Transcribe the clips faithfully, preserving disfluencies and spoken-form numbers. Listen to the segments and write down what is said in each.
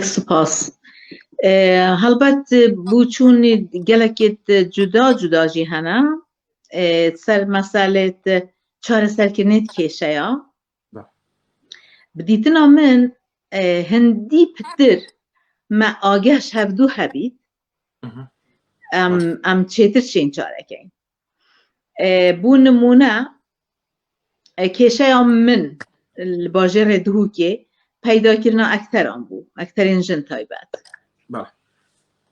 Spas. E, helbet bûçûn gelekê cuda cuda jî hene. E, ser meselê çareserkirinê kêşeya. Bi dîtina min, e, hindî pitir me ageh ji hevdû hebît, em, em çêtir çên çarekeyn. E, bû nimûne, e, kêşeya min li bajêrê Dihûkê peydakirina ekteran bû, ekterên jin taybet.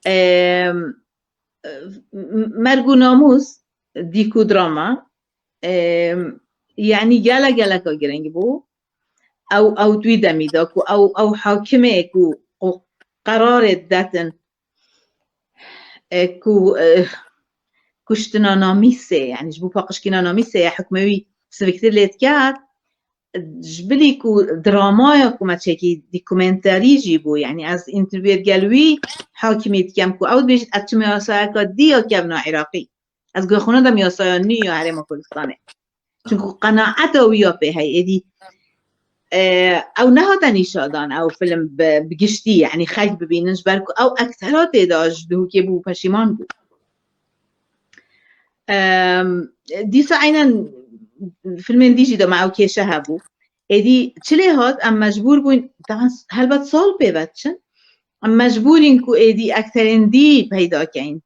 E, merg û namûs, dîk û drama, e, yanî gelek geleka girîng bû. Ew, ew di wî demî de ku ew, ew hakimê ku, ku qerarê didetin, e, ku, e, kuştina Namîsê, yanî ji bo paqijkirina Namîsê ya hikmê wî siviktir lê diket, ji bilî ku dramaya ku me çekî dokumenterî jî bû, yanî ez întîrviyê digel wî hakimî dikem ku ew dibêjit ez çim yasayeka dî ya kevna Iraqî. Ez guhê xwe nadim yasaya nû ya Herêma Kurdistanê. Çunku qenaeta wî ya pê heye. Êdî, e, ew nehate nîşadan, ew film bi, bi giştî, yanî xelk bibînin, ji ber ku ew ektera tê de ji Dihûkê bû, peşîman bû. Em, dîsa eynen filmên dî jî de me ew kêşe hebû. Êdî çi lê hat, em mecbûr bûyn, taban helbet sal pê ve diçin, em mecbûrîn ku êdî ekterên dî peyda keyn.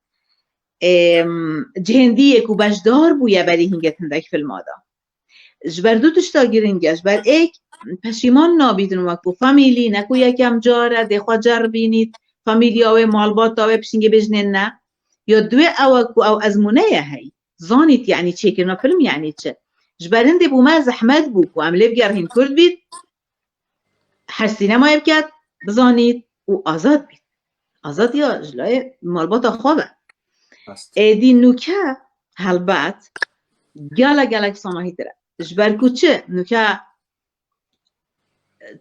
Em, cihên dî yê ku beşdar bûye berî hingê hindek filma de. Ji ber du tişta giring e, ji ber êk peşîman nabîtin wekû famîlî, ne ku yekem car e, dê xwe ceribînît, famîlya wê, malbata wê, pişingê bêjinên ne. Ya duwê ew e ku ew ezmûneye heyî. Zanît, yanî çêkirina film yanî çi. Ji ber hindê bo me zehmet bû ku em lê bigerihîn Kurd bît, her sînemayê biket, bizanît û azad bît. Azadiya ji layê malbata xwe ve. Rast. Êdî nûke helbet gelek gelek sanahîtir e. Ji ber ku çi? Nûke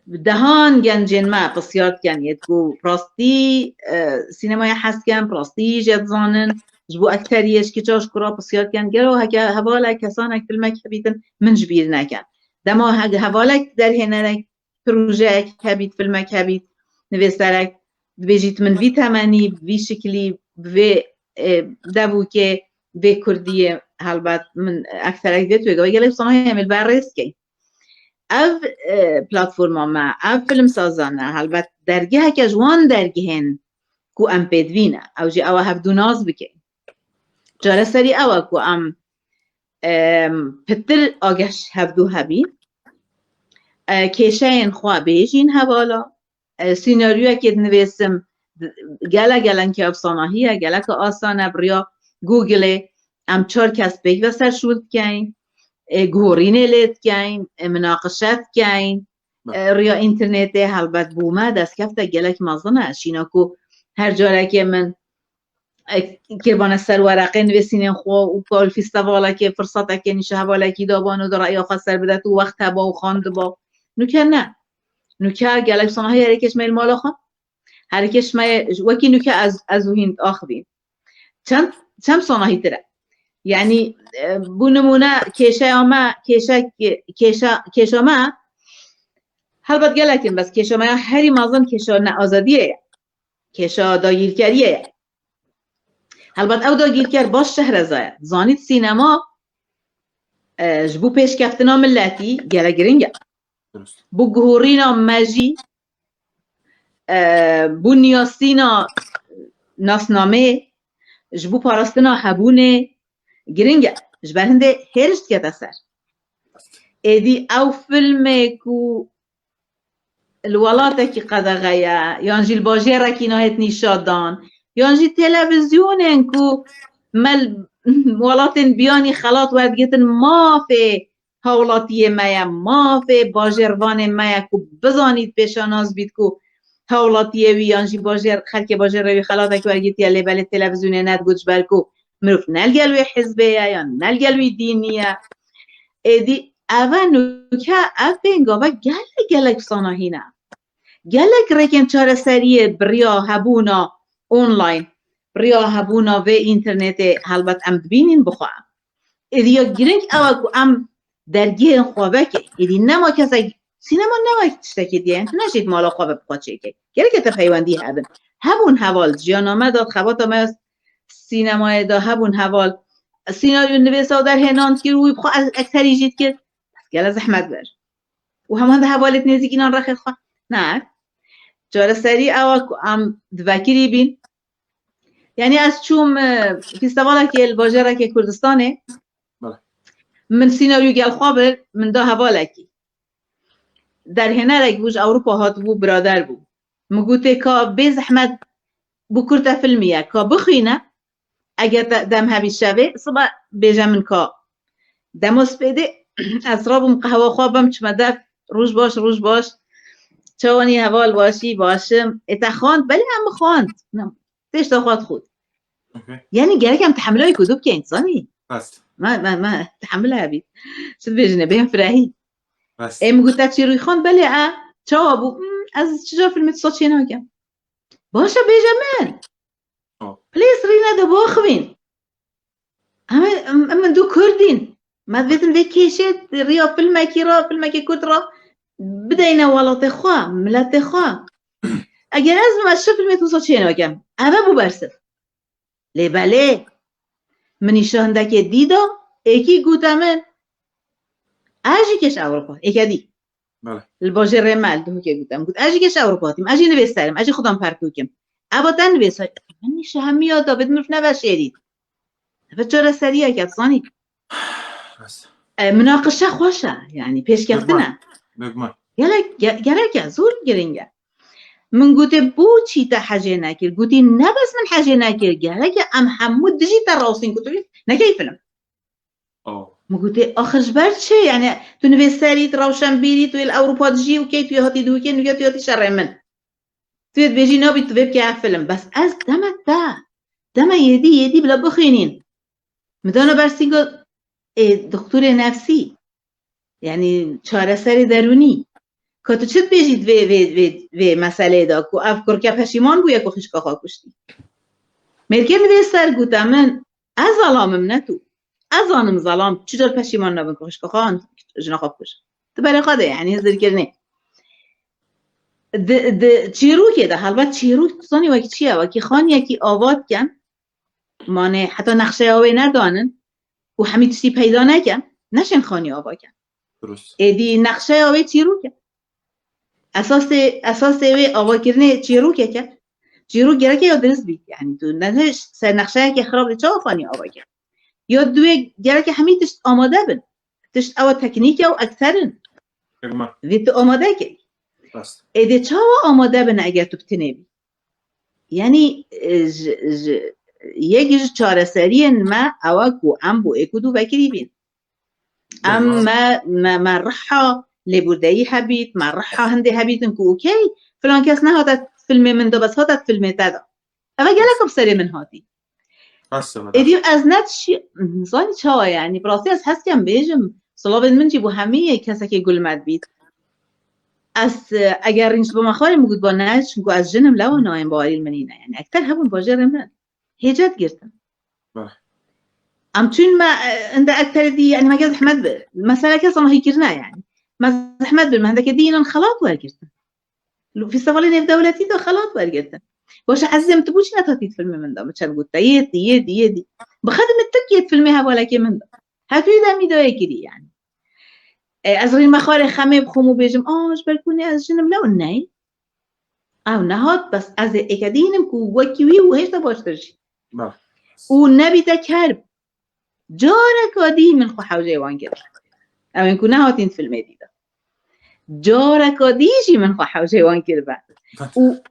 dehan gencên me pisyar dikin, yê ku rastî, e, sînemaya hez dikin, rastî jê dizanin, ji bo ekteriyê ji kiça ji kura pisyar dikin. Gelo heke hevalek, kesanek filmek hebîtin, min ji bîr neke. Dema he-, hevalek derhênerek, projeyek hebît, filmek hebît, nivîsarek, dibêjît min vî temenî, vî şiklî, vê, e, devûkê, vê kurdiyê, helbet min ekterek vê tu gelek sanahî em ê li ber rêz keyn. Ev, e, platforma me, ev filmsaza me, helbet dergeheke ji wan dergehên ku em pêdivî ne, ew jî ew e hevdû nas bikin. Çareserî ew e ku em, em, pitir ageh ji hevdû hebîn, e, kêşeyên xwe bêjîn hevala, e, sînaryoyekê dinivîsim, gelek gelek efsanahî ye, gelek asan e, bi riya Google-ê em çar kes pêk ve ser şûl dikeyn, e, guhorînê lê dikeyn, e, minaqişe dikeyn, e, riya înternetê helbet bo me destkefteke gelek mezin e. Şîna ku her carekê min, e, kiribane ser wereqê nivîsînên xwe û ku li fîstevalekê firsetekê nîşe hevalekî daban û di reya xwe ser bidet û wext heba û xandiba. Nûke ne. Nûke gelek sanahî herêkê ji me li mala xwe. Herêkê ji me wekî nûke ez, ez û hîn diaxivîn. Çend, çend sanahîtir e. Yanî, e, bo nimûne kêşeya me, kêşek, kêşe, kêşa me, helbet gelek in, bes kêşa me ya herî mezin kêşa neazadiyê ye. Kêşa dagîrkeriyê ye. Helbet ew dagîrker baş şehreza ye. Zanît sînema, e, ji bo pêşkeftina miletî gelek giring e. Dirust. Bo guhorîna me jî, e, bo niyasîna nasnamê, ji bo parastina hebûnê giring e. Ji ber hindê hêriş dikete ser. Êdî ew filmê ku li welatekî qedexe ye, yan jî li bajêrekî nahêt nîşadan, yan jî televîzyonên ku me li welatên biyanî xelat werdigitin, mafê hawlatiyê me ye, mafê bajêrvanê me ye ku bizanît, pêşanas bît ku hawlatiyê wî yan jî bajêr, xelkê bajêrê wî xelatek wergirtiye, lê belê televîzyonê nedigot ji ber ku mirov ne li gel wê hizbê ye yan ne li gel wî dînî ye. Êdî ev e nûke, ev pêngave gelek gelek sanahî ne. Gelek rêkên çareseriyê bi riya hebûna online, bi riya hebûna vê înternetê helbet em dibînîn bi xwe. Êdî ya giring ew e ku em dergehên xwe vekin. Êdî nema kesek Sînema ne wek tiştekî diye. Tu neşêt mala xwe ve bi xwe çêkey. Gereke te peywendî hebin. Hebûn heval, jiyana me de, xebata me sînemayê de hebûn heval. Senaryo nivîsa derhênan dikir û wî bi xwe ekterî jî dikir. Gele zehmet ber. Û heman de hevalêt nêzîk înan rexê xwe. Ne. Çareserî ewa ku em divekirî bîn. Yani ez çûm, e, festivalekê li bajarekê Kurdistanê. Bele. Min senaryo gel xwe bir, min da hevalekî. Derhênerek bû, ji Ewropa hatibû, birader bû. Min gotê ka bê zehmet bû kurte filmî ye, ka bixwîne, eger te dem hebî şevê, sibe bêje min ka. Dema spêdê ez rabûm qehwa xwe bim çime def, roj baş, roj baş. Çawanî heval başî, başim. Ê te xwend? Belê em xwend. Têşta xwe dixwit. Okay. Yani gerek em tehemilay ku dû bikeyn, zanî? Rast. Me, me, me, tehemil hebît. Çi dibêjine, bêm firehî. Rast. Em gute çî rûy xwend, belê e, çawa bû? Hmm, ez çi ca filmê tu saçê nakem. Başa bêje min. Oh. Please, rîne de baxivîn. Em, em, em du Kurdîn. Me divêtin vê kêşê riya filmekî ra, filmekê Kurd ra bideyne welatê xwe, miletê xwe. Eger ez bim, ez şi filmê Tûsa çê nakem. Eve bû bersiv. Lê belê, min îşa hindekê dî da, êkî gote min, ez jî keş Ewropa, êke dî. Bele. Li bajêrê me, li Duhokê gote min. Got, ez jî keş Ewropa hatîm, ez jî nivîser im, ez jî xwedam pertûk im. Eva te nivîsa, min nîşe hemiya da, bid min neveşêrît. Eve çareseriyek e, zanî. Rast. E, minaqişe xweş e, yani pêşkeftin e. Dogma. Dogma. Gerek, ge-, gerek e, zor giring e. Min gotê, bo çî te hecê nekir? Gotî, ne bes min hecê nekir, gerek e em hemû dijî te rewsîn ku tu nekey film. Oh. Min gotê, axir ji ber çi? Yani tu nivîserît, rewşenbîrî, tu yê li Ewropa dijî û key tu yê hatî dûkê, nûke tu yê hatî şerê min. Tu yê dibêjî nabî tu vê bike ev film. Bes ez deme te, deme yêdî, yêdî bila bixwînîn. Min dana ber sînga, ê, doktorê nefsî. Yani çareserê derûnî. Ka tu çi dibêjî di vê, vê, vê, vê meseleyê de ku ev kurke peşîman bûye ku xişka xwe kuştî. Mêrkê min dê ser gote min, ez zelam im ne tu. Ez zanim zelam çi car peşîman nabin ku xişka xwe an jina xwe bikuje. Tu berê xwe de yani hizirkirinê. Di, di çîrokê de, helbet çîrok tu zanî wekî çi ye, wekî xaniyekî ava dikin, manê heta nexşeya wê nedanin û hemî tiştî peyda nekin, neşên xanî ava kin. Durust. Êdî nexşeya wê çîrok e. Esasê, esasê wê avakirinê çîrokek e. Çîrok gereke ya dirist bît. Yani tu ne ser nexşeyeke xirab lê çawa xanî ava kin? Ya duê gereke hemî tişt amade bin. Tişt ewa teknîk e û ekter in. Dema. Vê tu amade key. Rast. Êdê çawa amade bin eger tu bi tinê bî? Yani, e, ji, ji, yek ji çareseriyên me ew e ku em bo êk û du vekirî bîn. Em Dema. me, me, me riha lêbûrdeyî hebît, me riha hindê hebîtin ku okey, filan kes nehate filmê min de, bes hate filmê te de. Ev e gelek bi serê min hatî. Rast e, Êdî ez ne tişî, zanî çawa yani, bi rastî ez hez kem bêjim, silavên min jî bo hemî kesekê gul me dibît. Ez, e, eger rînç bima xwarê min gotba ne, çunku ez jinim lewa nayên bawerî li min nîne. Yani ekter hebûn bajêrê min. Hêcet girtin. Bele. Em çûn me, e, inde ekterê dî, yani me gel zehmet bi. Mesela kes ama hîkirine yani. Me zehmet bi, me hindeke dî înan xelat wergirtin. Li festivalê nêvdewletî de xelat wergirtin. Baş e, ezîzê min, tu bo çi nehatî filmê min de? Min çend got te, yê dî, yê dî, yê dî. Bi xedimê tu yê filmê hevalekê min de. Her tu yê demî dayê kirî yani. E, ez rîme xwarê xemê bixwim û bêjim, a, ji ber ku ne ez jinim lew ney. Ew nehat, bes ez ê êke dînim ku wekî wî û hêşta baştir jî. Bele. Û nebîte kerb. Careka dî min xwe hewceyê wan kir. Ew ên ku nehatîn filmê dî de. Careka dî jî min xwe hewceyê wan kiribe. Û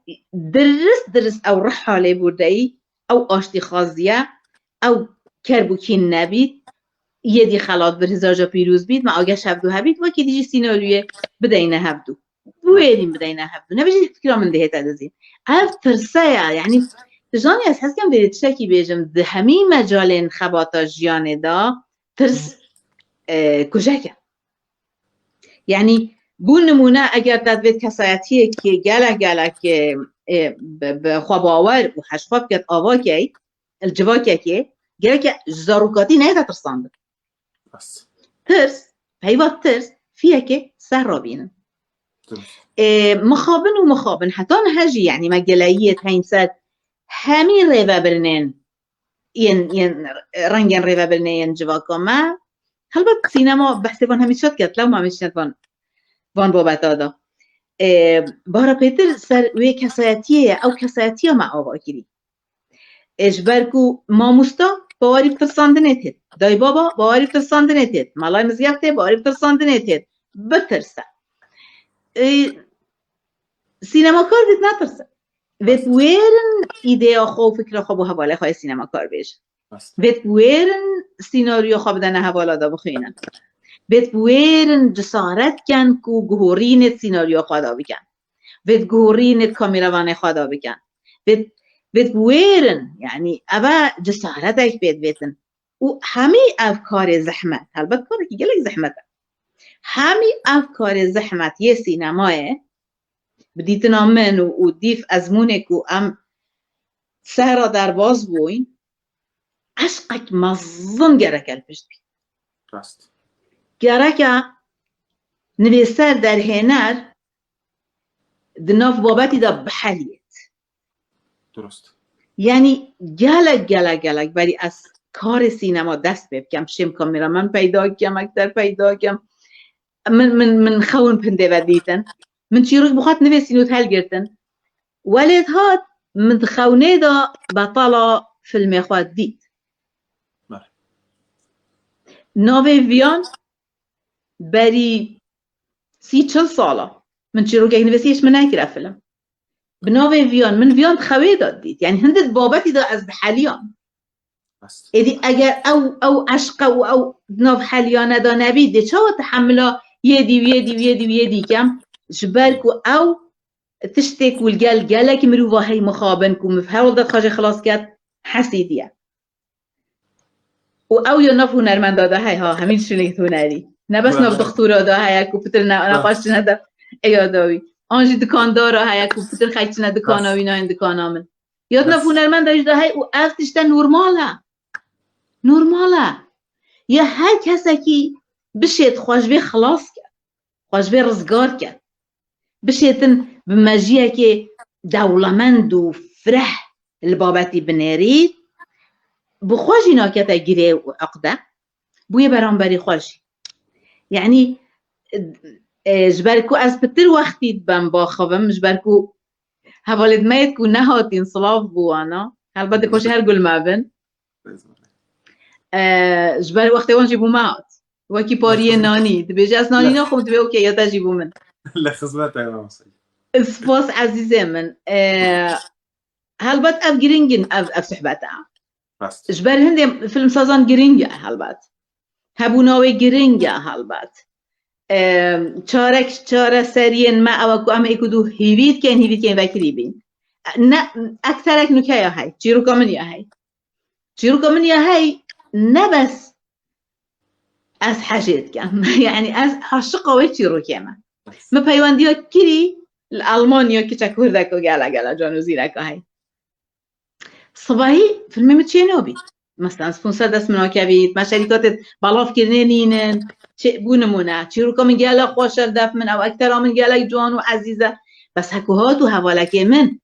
dirist, dirist ew riha lêbûrdeyî, ew aştîxaziye, ew kerb û kîn nebît, yê dî xelat bir, hizar ca pîroz bît, me ageh şevdû hebît, wekî dî jî sînaryoyê bideyne hevdû. Wêrîn bideyne hevdû. Nebêjî fikra min dihête dizî. Ev tirse ye, yani, tu zanî ez hez kem dê tiştekî bêjim, di hemî mecalên xebata jiyanê de tirs, e, kujek e. Yani, bo nimûne, eger te divêt kesayetiyekî gelek, gelek, e, e, bi, bi xwebawer û hej xwe biket ava key, li civakekê, gereke ji zarokatî neyête tirsandin. Rast. Tirs, peyva tirs, fiyekê ser rabînin. Ê, mixabin û mixabin heta niha jî, yanî me geleyiyê teyn ser hemî rêvebirinên yên, yên rengên rêvebirinê yên civaka me. Helbet sînema behsê van hemî çi diket, lewma hemî çi van, van babeta da. Ê, bara pêtir ser wê kesayetiyê ye, ew kesayetiya me ava kirî. Ê, ji ber ku mamosta bawerî bi tirsandinê têt, daybaba bawerî bi tirsandinê têt, malay mizgeftê bawerî bi tirsandinê têt, bitirse. Ê, sînemakar vêt netirse. Vêt wêrin îdeya xwe û fikra xwe bo hevalê xwe yê sînemakar bêjin. Vêt wêrin sînaryoya xwe bidene hevala da bixwînin. Vêt wêrin cesaret ken ku guhorînê sînaryoya xwe da bikin. Vêt guhorînê kameravanê xwe da bikin. Vêt, vêt wêrin, yanî eve cesaretek pê divêtin. Û hemî ev karê zehmet, helbet karekî gelek zehmet e. Hemî ev karê zehmet yê sînemayê, bi dîtina min û, û dîf ezmûnê ku em sehra derbas bûyn, eşqek mezin gereke li pişt bî. Rast. Gereke nivîser, derhêner di nav babetî de biheliyêt. Durust. Yanî gelek, gelek, gelek berî ez karê sînema dest pê bikem, şêm kameraman peyda bikem, ekter peyda bikem. Min, min, min xewn pindê ve dîtin. Min çîrok bi xwe nivîsîn û helgirtin. Welê dihat, min di xewnê de betala filmê xwe dît. Belê. Navê viyan berî sî çil sala. Min çîrokek nivîsî, hîç min nekire film. Bi navê viyan, min viyan di xewê de dît. Yanî hindê di babetî de ez diheliyan. Rast. Êdî eger ew, ew eşqe û ew di nav heliyane de nebî, dê çawa tehemila yê dî û yê dî û yê dî û yê dî kem? Ji ber ku ew tiştê ku li gel gelekî mirova hey mixabin ku min hewl da xwe jê xilas ket, hesîdiye. Û ew ya nav hunermenda de heye, ha, hemî şûnê hunerî. Ne bes nav dixtura de heye ku pitir ne, ne xweş çine de eya dawî. An jî dikandara heye ku pitir xelk çine dikana wî, nayên dikana min. Ya nav hunermenda jî de heye û ev tişte normal e. Normal e. Ya her kesekî bişêt xwe ji vê xilas ket. Xwe ji vê rizgar ket. Bişêtin bi mejiyekê dewlemend û fireh li babetî binêrî, bi xwe jî nakete girê û eqde, bûye beramberî xwe jî. Yanî, e, ji ber ku ez pitir wextî dibem baxivim, ji ber ku hevalêt me yêt ku nehatîn, silav bû wana. Helbet dê xweşî her gul me bin. E, ji ber wextê wan jî bû me hat. Wekî pariyê nanî. Dibêje ez nanî naxwim, dibê okey, ya te jî bû min. Li xizmet e, mamoste. Spas ezîzê min. E, helbet ev giring in, ev, ev sohbet e. Rast. Ji ber hindê filmsazan giring e helbet. Hebûna wê giring e helbet. E, çarek, çareseriyên me ew e ku em êk û du hîvî dikeyn, hîvî dikeyn vekirî bîn. Ne, ekterek nuke ya hey, çîroka min ya hey. Çîroka min ya hey ne bes ez hejê dikim. Yanî ez aşiqa wê çîrokê me. Min peywendiya kirî li Almanya kiçek kurdek û gele gele can û zîreka hey. Sibahî filmê min çênabî. Mesela sponsor dest min nakevît, me şerîkatê belavkirinê nînin. Çi, bû nimûne. Çîroka min gelek xweş e li def min, ew ektera min gelek ciwan û ezîz e. Bes hek û hat û hevalekê min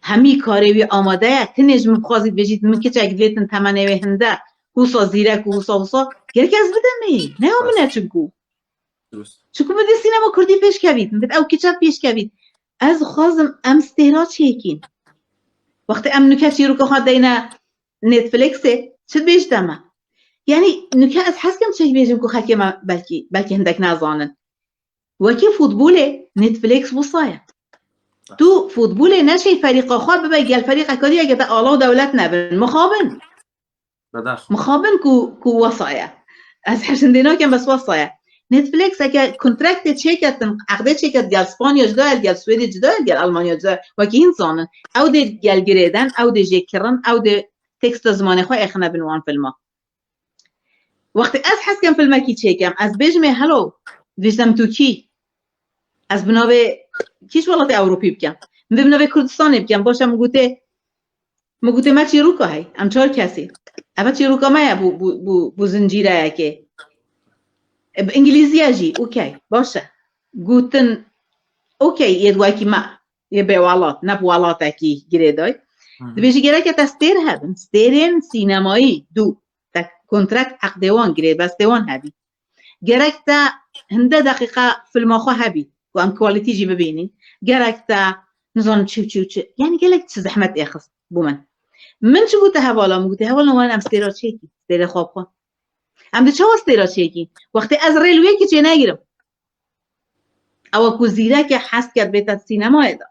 hemî karê wî amade ye. Tenê ji min bixwazît bêjît, min kiçek divêtin temenê wê hinde, wisa zîrek û wisa wisa, gerek ez bidemê. Ne ya min e çinku. Durust. Çinku min dê sînema kurdî pêşkevît. Min dê ew kiçe pêşkevît. Ez dixwazim em stêra çêkîn. Wextê em nuke çîroka xwe deyne Netflixê, çi dibêjite me? Yanî nuke ez hez kim çêk bêjim ku xelkê me belkî, belkî hindek nazanin. Wekî futbolê Netflix wisa ye. Tu futbolê neşey ferîqa xwe bibe gel ferîqeka dî, eke te ala û dewlet nebin. Mixabin. Bedax. Mixabin ku, ku wisa ye. Ez hejindê nakim, bes wisa ye. Netflix eke kontraktê çêketin, eqdê çêket gel Spanya cuda ye, gel Swêdê cuda ye, gel Almanya cuda ye. Wekî hîn zanin. Ew dê gel girêden, ew dê jê kirin, ew dê teksta zimanê xwe êxine bin wan filma. Wextê ez hez kem filmekî çêkem, ez bêjim ê hello, dibêjim tu kî? Ez bi navê kî ji welatê Ewropî bikem? Min vê bi navê Kurdistanê bikem. Baş e, min gotê, min gotê me çîroka hey. Em çar kesî. Eve çîroka me ye bû, bû, bû, bû zincîreyekê. E, bi îngilîziya jî, okey, baş e. gotin, okey, yê wekî me, yê bêwelat, ne bi welatekî girêdayî. Dibêjî gereke te stêr hebin, stêrên sînemayî, du, te kontrakt, eqdê wan, girêbestê wan hebî. Gerek te hinde deqîqe filma xwe hebî, ku em quality jî bibînîn. Gerek te, nizanim çi û çi û çi. Yanî gelek çi zehmet êxist bo min. Min çi gote hevala min? Gote, hevala min, em stêra çêkî, stêrê xwe bi xwe. Em di çawa stêra çêkî? Wextê ez rê li wê yekî çênegirim. Ewa ku zîreke hez ket bête sinemayê de.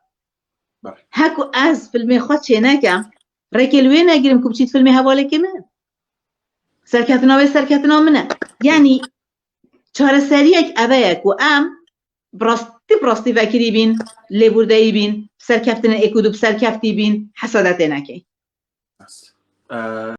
Belê. Heku ez filmê xwe çênekem, rêkê li wê negirim ku biçît filmê hevalekê min. Serketina wê serketina min e. Yanî çareseriyek eve ye ku em bi rastî, bi rastî vekirî bîn, lêbûrdeyî bîn, serkeftinên êk û du bi serkeftî bîn, hesedetê nekey. Ee,